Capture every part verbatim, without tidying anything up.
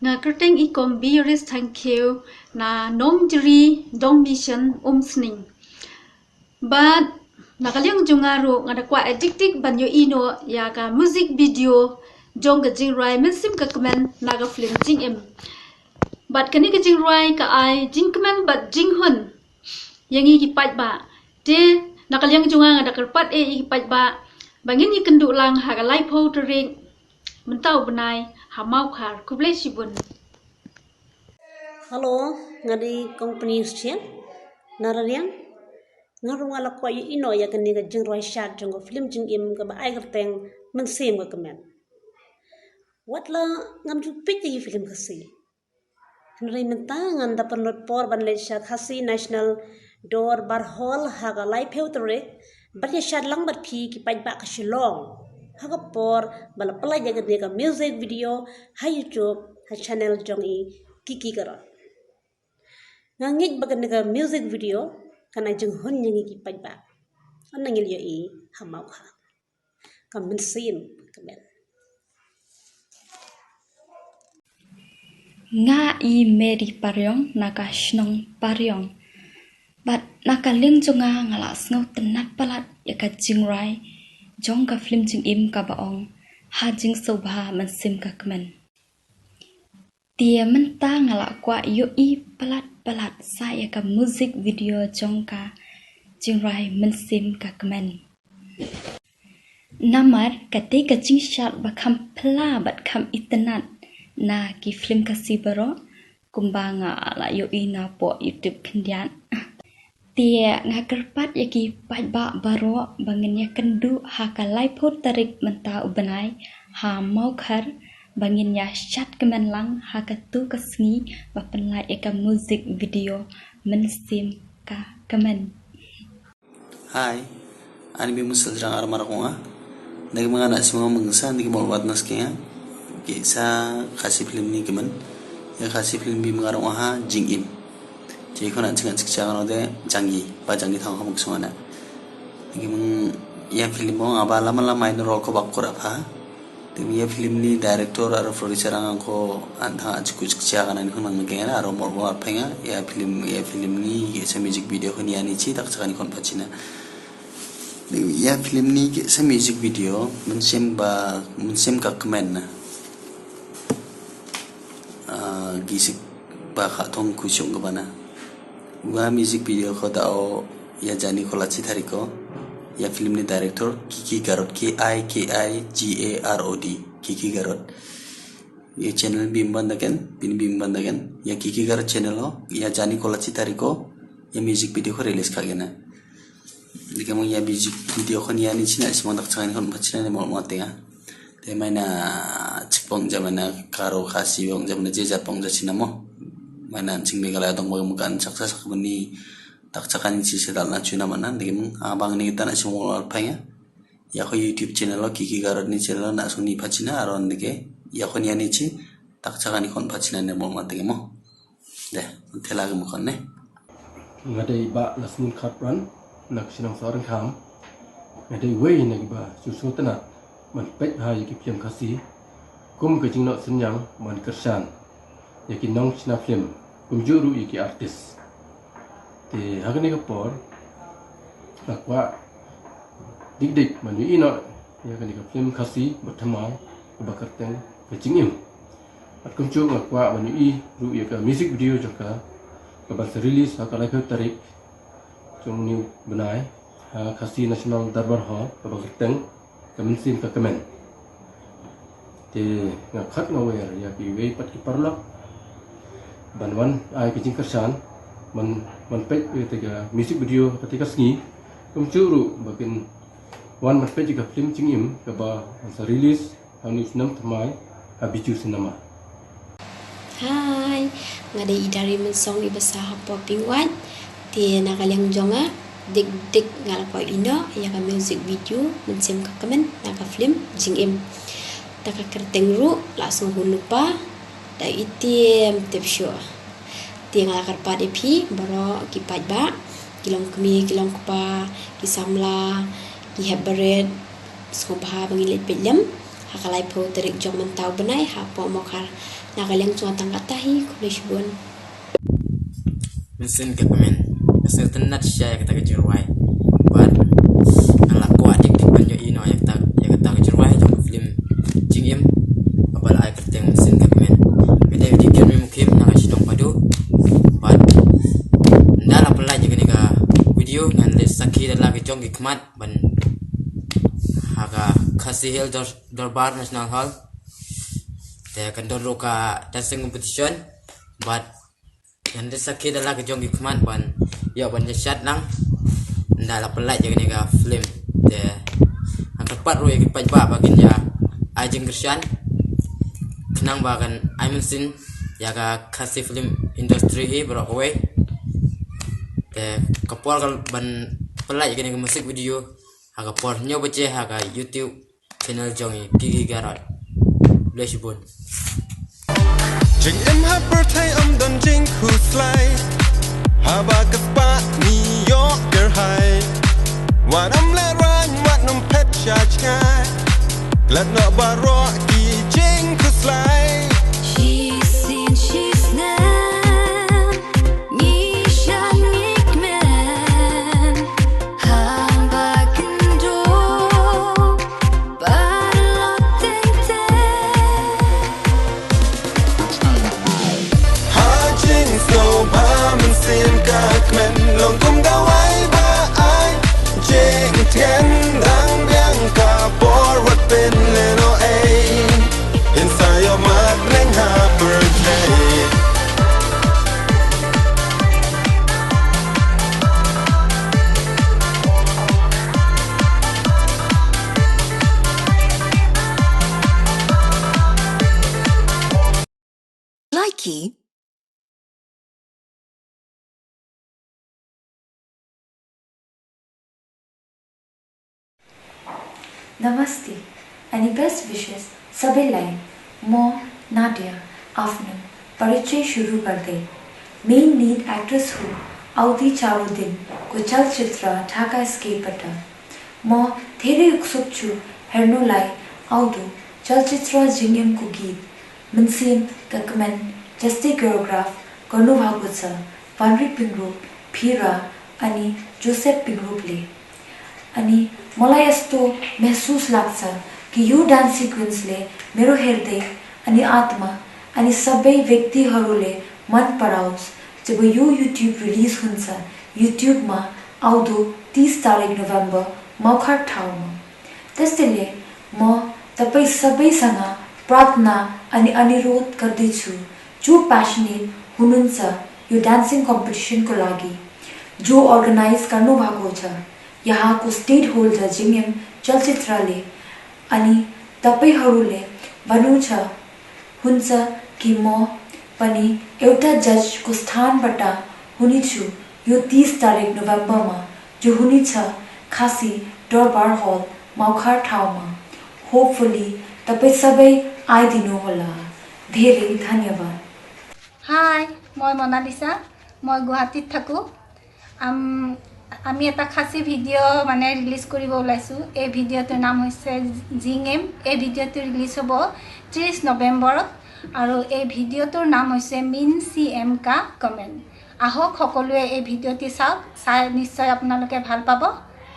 Nga kyrteng i kong Biris Thangkhiew na Nongjri Dong Mission Umsning. Bad na ka liang jong nga ruh nga da kwah ïa dik dik ban ïohi noh ïa ka music video jong ka jingrwai Mynsiem ka Kmen na ka film Jingim. Bad kane ka jingrwai ka ai jingkmen bad jinghun ïa ngi ki paidbah. Te na ka liang jong nga nga da kyrpad ïa ki paidbah ba ngin ïakynduh lang ha ka laiphew tarik mynta u bnai ha Mawkhar. Khublei shibun. Hello, nga dei Kong Pynïasoh Syiap na Rariang. Nga ruh nga la kwah ïohi noh ïa kane ka jingrwai shad jong ka film Jingim kaba ai kyrteng Mynsiem ka Kmen. Wat la ngam ju peit ïa ki film Khasi. Hynrei mynta ngan da pynlut por ban leit sha Khasi National Dorbar Hall ha ka laiphew tarik ban ïa shad lang bad phi ki paidbah ka Shillong ha ka por ba la pynlait ïa kane ka music video ha YouTube ha channel jong i Kiki Garot. Nga ngeit ba kane ka music video kan ai jinghun ïa ngi ki paidbah. Nangta ngin ïohi ha Mawkhar. Ka Mynsiem ka Kmen. Nga i Mary Pariong na ka shnong Pariong. Bad na ka liang jong nga nga la sngewtynnad palat ïa ka jingrwai jong ka film Jingim kaba ong ha jingsngewbha Mynsiem ka Kmen. Te mynta nga la kwah ïohi palat palat sa ïa ka music video jong ka jingrwai Mynsiem ka Kmen. Namar kata ka jingshad ba kham pla bad kham itynnad na ki film Khasi baroh kumba nga la ïohi na poh YouTube khyndiat. Te nga kyrpad ïa ki paidbah baroh ba ngin ïakynduh ha ka laiphew tarik mynta u bnai ha Mawkhar ba ngin ïa shad kmen lang ha katu ka sngi ba pynlait ïa ka music video Mynsiem ka Kmen. Hai, ani Bimus Sajrang ar mar kong ah. Nagi manga na sima mengsa nagi mol wat nas keng ah. Ki sa Khasi film ni kemen. Ya Khasi film bi mengarong aha Jingim. Jadi ko na jingat siksa kan ode janggi, ba janggi thang kamu kesungana. Nagi meng ya film mo ngaba lama-lama ini rol ko bak kurap ha. Te ïa film ni director aro producer ang ko an thang a chiku chikcha kan ani khun nang keng aro mor mor phenga ïa film ïa film ni ïa sa music video khun ïa ni chi tak chakan khun pachina. Ïa film ni ïa sa music video Mynsiem ba Mynsiem ka Kmen na. Ah, gisik ba kha thong kuchung ka bana. Wa music video ko da o ïa jani ko la chi thari ko. Ïa film ni director Kiki Garod, K I K I G A R O D, Kiki Garod. Ïa channel bim ban da ken, bin bim ban da ken. Ïa Kiki Garod channel o, ïa jani ko la chi thari ko. Ïa music video ko release ka gena. Dikemang ïa music video khun ïa ni china simang dak changan khun pachina ni mol mol tenga. Te maina chipong jamana karo Khasi bong jamana je japong ja china mo. Maina ching Meghalaya dong bong mukan chaksa sak bani tak chakan chi sedal na chuna mana dikemang abang ni kita na simol mol penga. Ïa ko YouTube channel o Kiki Garod ni channel o na suni pachina aron dike. Ïa khun ïa ni chi tak chakan khun pachina ni mol mol tenga mo. Deh, thela ka mukon ne. Nga dei ba la smun khat ran na ka shnong Sohryngkham. Nga dei wei na ki ba su su tena man pek ha ïa ki film Khasi. Kum ka jingno senyang man kershan ïa ki nong china film kum juru ïa ki artist. Te ha kane ka por nga kwah dik dik man ïa ino ïa kane ka film Khasi ba thamai ba kerteng ka Jingim. At kumjuh nga kwah ban ïohi ruh ïa ka music video jong ka ka ban sa release ha ka laiphew tarik jong une u bnai ha Khasi National Darbar Hall kaba kyrteng ka Mynsiem ka Kmen. Te nga khat nga wer ïa kiwei pat ki paralok ban wan ai ka jingkyrshan ban ban peit ïa ka music video kata ka sngi kumjuh ruh ba kin wan ban peit ïa ka film Jingim kaba sa release ha une u snem thymmai ha Bijou Cinema. Hai, nga dei i Dari Mynsong i basa hapoh Pingwait. Te na ka liang jong nga dik dik nga la kwah ïohi noh ïa ka music video Mynsiem ka Kmen na ka film Jingim. Ta ka kyrteng ruh la sngewhun lypa da i tiem tip shuh. Te nga la kyrpad ïa phi baroh ki paidbah, ki long kmie, ki long kpa, ki samla, ki hep barit, sngewbha ba ngin leit peit lem ha ka laiphew tarik jong mynta u bnai hapoh Mawkhar. Na ka liang jong nga tang katta hi, khublei shibun. Mynsiem ka kmen. Nga sngewtynnat shisha ïa kata ka jingrwai. Bad nga la kwah dik dik ban ïohi noh ïa kata, ïa kata ka jingrwai jong ka film Jingim, kaba la ai kyrteng Mynsiem ka kmen. Mynta ïa u dei Kermi Mukhim na ka shnong Padu. Bad ynda la pynlait ïa kane ka video ngan leit sakhi da la ka jong ki khmat ban ha ka Khasi Hills Dor-, Dorbar National Hall. Te kan don ruh ka dancing competition. Bad ngan leit sakhi da la ka jong ki khmat ban ïoh ban ïa shad lang ynda la pynlait ïa kane ka film. Te nga kyrpad ruh ïa ki paidbah ba kin ïa ai jingkyrshan khnang ba kan ai mynsiem ïa ka Khasi film industry hi baroh kawei. Te ka por ka ban pynlait ïa kane ka music video ha ka por hynñiew baje ha ka YouTube channel jong i Gigi Garot. Khublei shibun. Jingim ha pyrthei ym don jingkhuslai. Haba ka spah ngi ïoh kyrhai. Wat ym lehraiñ, wat ym phet sha jngai. Klet noh baroh ki jingkhuslai. Shisien shisnem ngi shad ngi kmen. Haba kynduh paralok teng teng. Ha jingsngewbha mynsiem ka kmen long kum dawai ba ai jingtngen dang biang ka por wat pynlehnohei. Yn sa ïohmad leng ha pyrthei. Likey. Namaste, ani best wishes sabe lai. Mo Nadia, apni parichai shuru kar de. Main lead actress hu Audi Charudin ko chalchitra Dhaka Escape Pata. Mo there uksuk chu herno lai audu chalchitra Jingim ko geet. Mynsiem ka kmen, Justice Choreograph, Karnu Bhagocha, Vanri Pingrup, Phira, ani Joseph Pingrup le. Ani, mo la ïasto mehsus laksa ki yu dance sequence le mero herde, ani atma, ani sabai vyakti haru le man paraus, jaba yu YouTube release hunsa, YouTube ma, audo, tis tarik November, mawkhar thaw ma. Testele mo tapai sabai sanga pratna ani anirodh kardi chu, chu passionate hununsa yu dancing competition ko lagi. Ju organize karno bhago cha, yaha ko stakeholder Jingim Chalchitra le, ani tapai haru le, banu cha, hunsa ki mo pani euta judge ko sthan bata huni chu, yu tis tarik November ma, ju huni cha, Khasi Dorbar Hall, mawkhar thaw ma. Hopefully, tapai sabai ai dino hola. Dhere dhanyabad. Hi, মই মনালিছা, মই গুৱাহাটীত থাকোঁ। আম, আমি এটা খাচী ভিডিঅ' মানে ৰিলিজ কৰিব ওলাইছোঁ। এই ভিডিঅ'টোৰ নাম হৈছে জিং এম। এই ভিডিঅ'টো ৰিলিজ হ'ব ত্ৰিছ নৱেম্বৰত আৰু এই ভিডিঅ'টোৰ নাম হৈছে মিন চি এম কা কমেণ্ট। আহক সকলোৱে এই ভিডিঅ'টি চাওক, চাই নিশ্চয় আপোনালোকে ভাল পাব।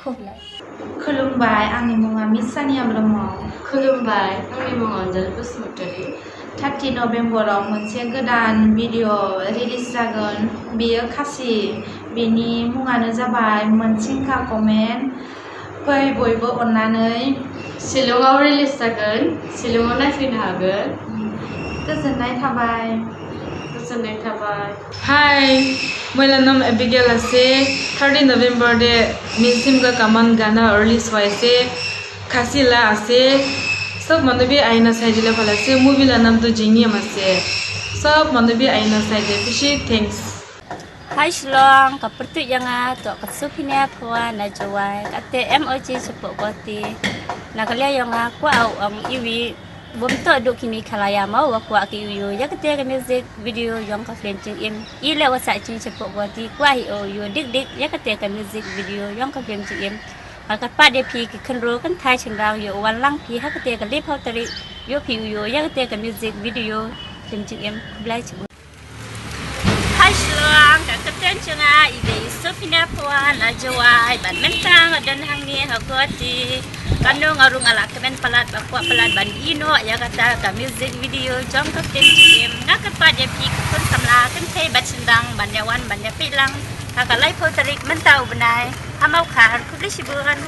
খুব লাইক। Khulumbai, ani mung Misania Brahmo. Khulumbai, ani mung Anjali Basumatary. Thirty November o moinse godan video release jagon, biyo khasi, bini mungano jabai Moinse Ka Comment. Phai boibo onnanai. Shillong o release jagon, Shillong o naiphin hagon. Gozonnai thabai. Gozonnai thabai. Hi, moi la nam Abigail ase, thirty November de Minsim Ka Comment gana release hua ase, Khasi la ase, sob manu bi aina saidile phala ase, movie la nam to Jingim ase, sob manu bi aina saide, bishi thanks. Hi Shillong, ka pyrtuit ïa nga to ka Suphinia Phawa na Jowai, kate M O G Chapoh Guwahati, na ka liang ïa nga kwah u ong iwi, bym toh duh ki Meghalaya mo wa kwah ki u ïoh ïa kate ka music video yong ka film Jingim. I leh wa sah jingim shapoh Guwahati kwah hi u ïoh dik dik ïa kate ka music video yong ka film Jingim. Bad kyrpad ïa phi ki khynroo kynthai shynrang ïoh wan lang phi ha kate ka laiphew tarik ïoh phi u ïoh ïa kate ka music video. Jingim, khublei shibun. Hai Shillong, ka kyrteng jong nga i dei Sofina Pwan, na Jowai, bad mynta nga don hangne ha Guwahati. Katno nga ruh nga la kmen palat bad kwah palat ban ïoh ïa kata ka music video jong ka film Jingim. Nga kyrpad ïa phi ki khun samla kynthei bad shyndang ban ïa wan ban ïa peit lang ha ka laiphew tarik mynta u bnai ha Mawkhar. Khublei shibun.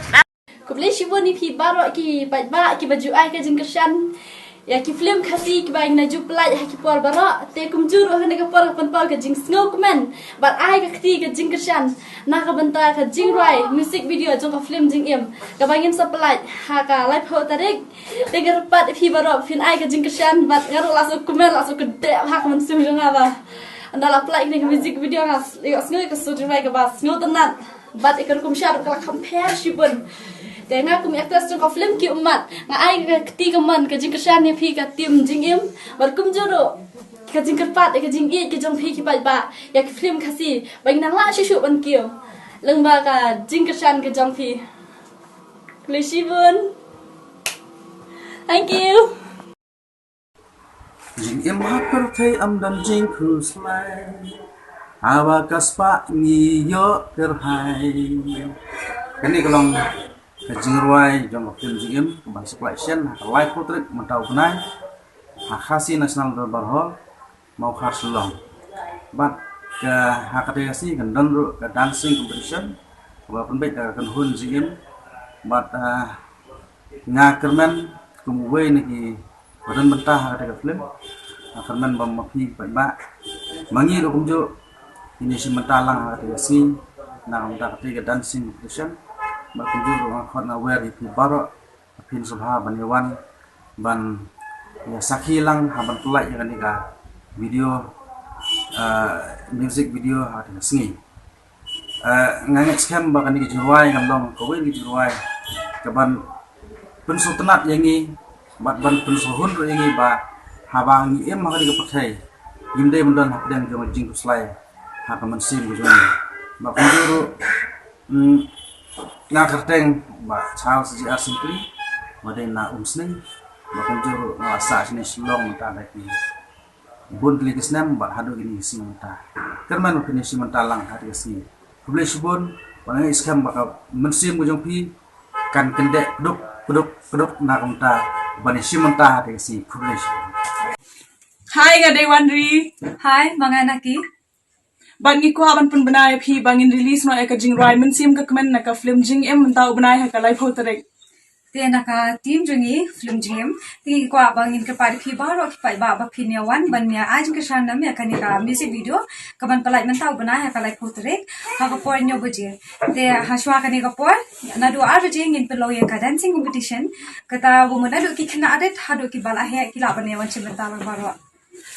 Khublei shibun ïa phi baroh ki paidbah kiba ju ai ka jingkyrshan ïa ki film Khasi kiba ngi la ju pynlait ha ki por baroh. Te kumjuh ruh ha kane ka por nga pynpaw ka jingsngewkmen bad ai ka kti ka jingkyrshan na ka bynta ka jingrwai music video jong ka film Jingim kaba ngin sa pynlait ha ka laiphew tarik. Te nga kyrpad ïa phi baroh phin ai ka jingkyrshan bad nga ruh la sngewkmen, la sngewkmen ha ka mynsiem jong nga ba ynda la pynlait kane ka music video nga ïohsngew ka sur jingrwai kaba sngewtynnat. Bad ïa ka rukom shad ka la kham pher shibun. Te nga kum actress jong ka film Ki Ummat, nga ai ka kti kamon ka jingkyrshan ïa phi ka team Jingim. Bad kumjuh ruh ka jingkyrpad ïa ka jingïeit ka jong phi ki paidbah ïa ki film Khasi ba ngin nang lah shuh shuh ban kiew lyngba ka jingkyrshan ka jong phi. Khublei shibun. Thank you. Jingim ha pyrthei ym don jingkhuslai, haba ka spah ngi ïoh kyrhai. Kane ka long ka jingrwai jong ka film Jingim kaban sa pynlait shen ha ka laiphew tarik mynta u bnai ha Khasi National Dorbar Hall, Mawkhar, Shillong. Bad ka ha kata ka sngi kan don ruh ka dancing competition kaba pynbeit da ka kynhun Jingim. Bad ah, nga kyrmen kum uwei na ki ba don bynta ha kata ka film. Nga kyrmen ba ma phi paidbah, ma ngi ruh kumjuh, ngin ïashim bynta lang ha kata ka sngi na ka bynta kata ka dancing competition. Bad kumjuh ruh nga khot nga wer ïa phi baroh, phin sngewbha ban ïa wan ban ïa sakhi lang ha ban pynlait ïa kane ka video, ah, music video ha kata ka sngi. Eh, nga ngeit skhem ba kane ka jingrwai kan long kawei ka jingrwai kaban pynsngewtynnat ïa ngi bad ban pynsngewhun ruh ïa ngi ba haba ngi im ha kane ka pyrthei ngim dei ban don hapdeng jong ka jingkhuslai ha ka mynsiem ka jong ngi. Ba kumjuh ruh, mm, nga kyrteng Bah Charles J R Syngkli, ba dei na Umsning. Ba kumjuh ruh nga la sah shane Shillong mynta da ki bun tylli ki snem bad haduh kine ki sngi mynta. Kyrmen ba phin ïashim bynta lang ha kata ka sngi. Khublei shibun, bad nga ngeit skhem ba ka mynsiem ka jong phi kan kyndeh kduk kduk kduk na ka bynta ban ïashim bynta ha kata ka sngi. Khublei shibun. Hi, nga dei Wanri. Hi, ma nga Naki. Bad ngi kwah ban pynbna ïa phi ba ngin release noh ïa ka jingrwai Mynsiem ka Kmen na ka film Jingim mynta u bnai ha ka laiphew tarik. Te na ka team jong ngi film Jingim, te ngi kwah ba ngin kyrpad ïa phi baroh ki paidbah ba phin ïa wan ban ïa ai jingkyrshan nam ïa kane ka music video kaban pynlait mynta u bnai ha ka laiphew tarik ha ka por hynñiew baje. Te hashwa kane ka por, naduh ar baje ngin pynlong ïa ka dancing competition. Kata ba mut naduh ki khynnah rit haduh kiba la heh ki lah ban ïa wan shim bynta lang baroh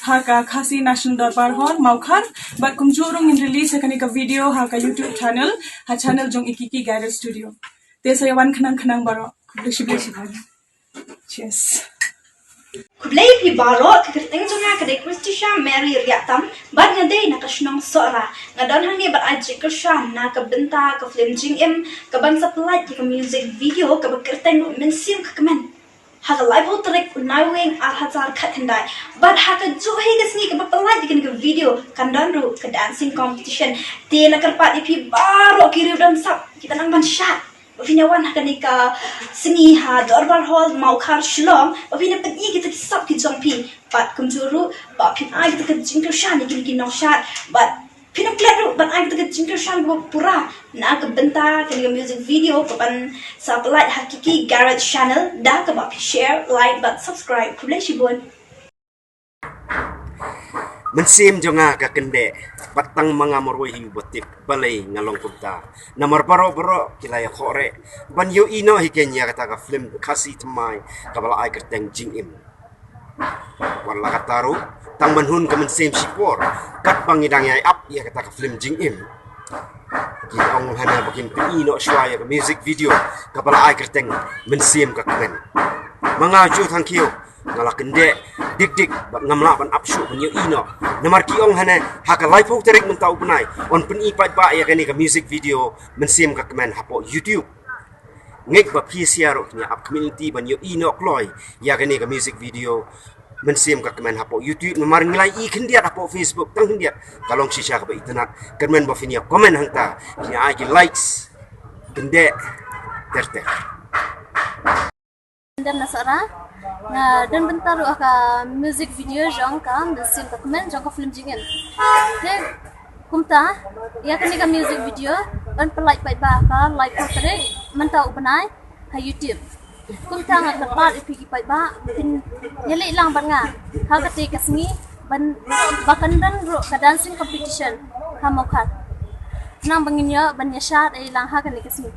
ha ka Khasi National Dorbar Hall, Mawkhar. Bad kumjuh ruh ngin release ïa kane ka video ha ka YouTube channel, ha channel jong Ikiiki Guided Studio. Te sa ïa wan khnang khnang baroh. Khublei shibun. Cheers. Khublei phi baroh, ka kyrteng jong nga ka dei Christisha Mary Riahtam, bad nga dei na ka shnong Sohra. Nga don hangne ban ai jingkyrshan na ka bynta ka film Jingim kaban sa pynlait ïa ka music video kaba kyrteng ruh Mynsiem ka Kmen. Ha ka laiphew tarik u Naiwieng ar hajar khatkhyndai. Bad ha kajuh hi ka sngi kaba pynlait ïa kane ka video kan don ruh ka dancing competition. Te la kyrpad ïa phi baroh ki riew don sap, kita nang ban shad ba phin ïa wan ha kane ka sngi ha Dorbar Hall, Mawkhar, Shillong, ba phin ïa pyni kita ki sap ki jong phi. Bad kumjuh ruh ba phin ai kita ka jingkyrshan ïa kine ki nongshad. Bad phin ym klet ruh ban ai kita ka jingkyrshan kaba pura na ka bynta kane ka music video kaban sa pynlait ha Ikiiki Guided Channel da kaba phi share, like bad subscribe. Khublei shibun. Mynsiem jong nga ka kyndeh, bad tang ma nga marwei hi uba tip balei nga long kumta. Namar baroh baroh ki la ïa khohreh ban ïohi noh hi kein ïa kata ka film Khasi thymmai kaba la ai kyrteng Jingim. Wat la katta ruh, tang man hun ka mynsiem shipor katba ngi dang ïai ap ïa kata ka film Jingim, ki ong hana ba kin pyni noh shuwa ïa ka music video kaba la ai kyrteng Mynsiem ka Kmen. Ma nga Joe Thangkhiew nga la kyndeh dik dik bad ngam lah ban ap shuh ban ïohi noh. Namar ki ong hana ha ka laiphew tarik mynta u bnai yn pyni paidbah ïa kane ka music video Mynsiem ka Kmen hapoh YouTube. Ngeit ba phi sha ruh kin ïa ap community ban ïohi noh kloi ïa kane ka music video Mynsiem ka kmen hapoh YouTube, namar ngi la ïohi khyndiat hapoh Facebook tang khyndiat. Ka long shisha kaba itynnad. Kyrmen ba phin ïa comment hangta, phin ïa ai ki likes, kyndit ter ter. Dam na sara, nga don bynta ruh ha ka music video jong ka Mynsiem ka Kmen jong ka film Jingim. Te kumta, ïa kane ka music video, yn pynlait paidbah ha ka laiphew tarik mynta u bnai ha YouTube. Kumta nga kyrpad ïa phi ki paidbah, phin ïa leit lang bad nga ha katei ka sngi, ban, ba kan don ruh ka dancing competition ha Mawkhar. Nang ba ngin ïoh ban ïa shad ei lang ha kane ka sngi.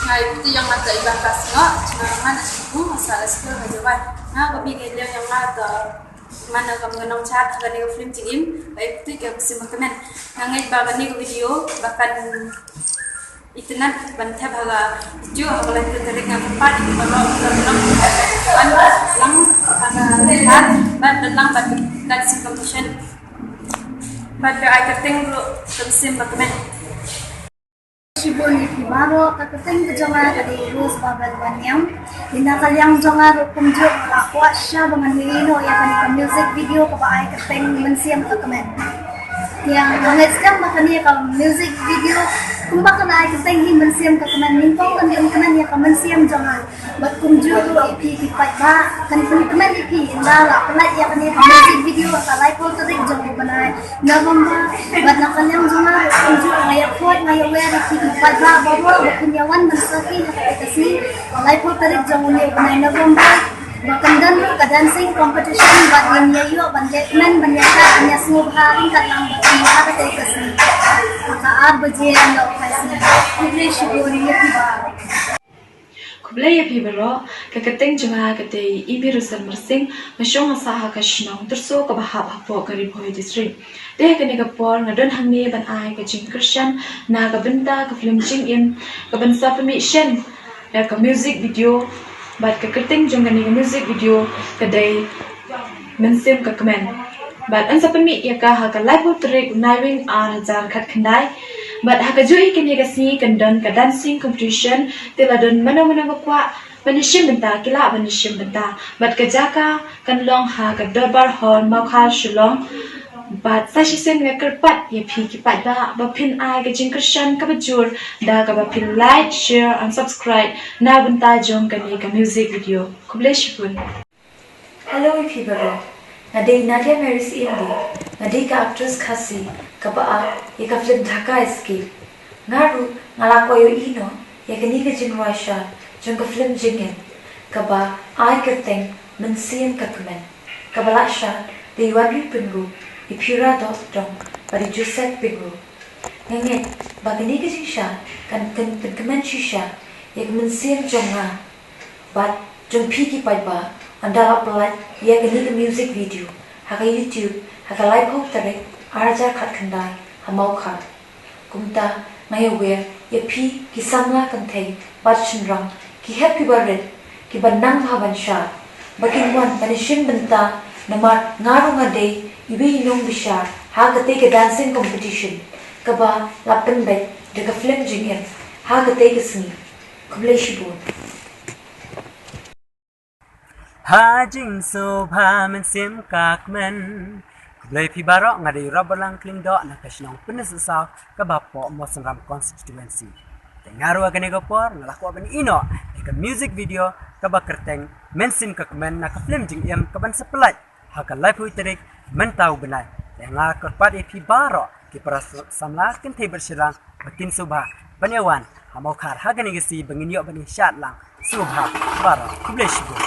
Nga ïa kti ïa nga ta i Bangka Singok, nga man na Singok, nga sa school ha Jowai. Nga ba mi ga ïa ïa nga ta man na kam nong chat ha kane ka film Jingim, ba ïa kti ka Mynsiem ka Kmen. Nga ngeit ba kane ka video ba kan itynnad ban thep ha ka video ha ka laiphew tarik. Nga kyrpad ïa ki paralok ba long ban lang ha ka thar ban lang ban dancing competition. Bad ka ai kyrteng ruh ka Mynsiem ka Kmen. Shibun ïa phi baroh, ka kyrteng ka jong nga ka dei Rose Babel Wanniang. Ïa na ka liang jong nga ruh kumjuh nga la kwah shisha ba ngan ïohi noh ïa kane ka music video kaba ai kyrteng Mynsiem ka Kmen. Ïa nga ngeit skhem ba kane ka music video kumba kan ai kyrteng hi Mynsiem ka Kmen, nyngkong kan pynkmen ïa ka mynsiem jong nga. Bad kumjuh ruh ïa phi ki paidbah, kan pynkmen ïa phi ynda la pynlait ïa kane ka music video ha ka laiphew tarik jong u bnai November. Bad na ka liang jong nga ruh kumjuh nga ïa khot, nga ïa wer ïa phi ki paidbah baroh ba kin ïa wan ban sakhi ha kata ka sngi, laiphew tarik jong une u bnai November. Ba kan don ruh ka dancing competition bad ngin ïa ïoh ban leh kmen, ban ïa ka, ban ïa sngewbha ryngkat lang bad phi ha kata ka sngi. Ha ka ar baje na ka sngi. Khublei shibun ïa phi baroh. Khublei ïa phi baroh, ka kyrteng jong nga ka dei Imi Rusen Myrsing, nga shong nga sah ha ka shnong Tyrso kaba hap hapoh ka Ri Bhoi District. Te ha kane ka por nga don hangne ban ai ka jingkyrshan na ka bynta ka film Jingim, kaban sa pynmih shen ïa ka music video, bad ka kyrteng jong kane ka music video ka dei Mynsiem ka Kmen. Bad yn sa pynmih ïa ka ha ka laiphew tarik u Naiwieng ar hajar khatkhyndai. Bad ha kajuh hi kane ka sngi kan don ka dancing competition, te la don mano mano ba kwah ban ïashim bynta, ki lah ban ïashim bynta. Bad ka jaka kan long ha ka Dorbar Hall, Mawkhar, Shillong. Bad sa shisien nga kyrpad ïa phi ki paidbah ba phin ai ka jingkyrshan kaba jur da kaba phin like, share and subscribe na bynta jong kane ka music video. Khublei shibun. Hello ïa phi baroh. Nga dei Nadia Mary Syiem Dei. Nga dei ka actress Khasi kaba act ïa ka film Dhaka Escape. Nga ruh nga la kwah ïohi noh ïa kane ka jingrwai shad jong ka film Jingim kaba ai kyrteng Mynsiem ka Kmen, kaba la shad da i Wanriew Pyngrope, i Phira Dohdong bad i Joseph Pyngrope. Nga ngeit ba kane ka jingshad kan, kan pynkmen shisha ïa ka mynsiem jong nga bad jong phi ki paidbah ynda la pynlait ïa kane ka music video ha ka YouTube ha ka laiphew tarik ar hajar khatkhyndai ha Mawkhar. Kumta nga ïa wer ïa phi ki samla kynthei bad shynrang, ki hep ki barit, kiba nang bha ban shad, ba kin wan ban ïashim bynta, namar nga ruh nga dei iwei i nongbishar ha katei ka dancing competition kaba la pynbeit da ka film Jingim ha katei ka sngi. Khublei shibun. Ha jingsngewbha mynsiem ka kmen. Khublei phi baroh, nga dei Robertlang Klingdoh na ka shnong Pynursahsaw kaba hapoh Mawsynram constituency. Te nga ruh ha kane ka por nga la kwah ban ïohi noh ïa ka music video kaba kyrteng Mynsiem ka Kmen na ka film Jingim kaban sa pynlait ha ka laiphew tarik mynta u bnai. Te nga kyrpad ïa phi baroh ki para samla kynthei bad shynrang ba kin sngewbha ban ïa wan ha Mawkhar ha kane ka sngi ba ngin ïoh ban ïashad lang. Sngewbha baroh. Khublei shibun.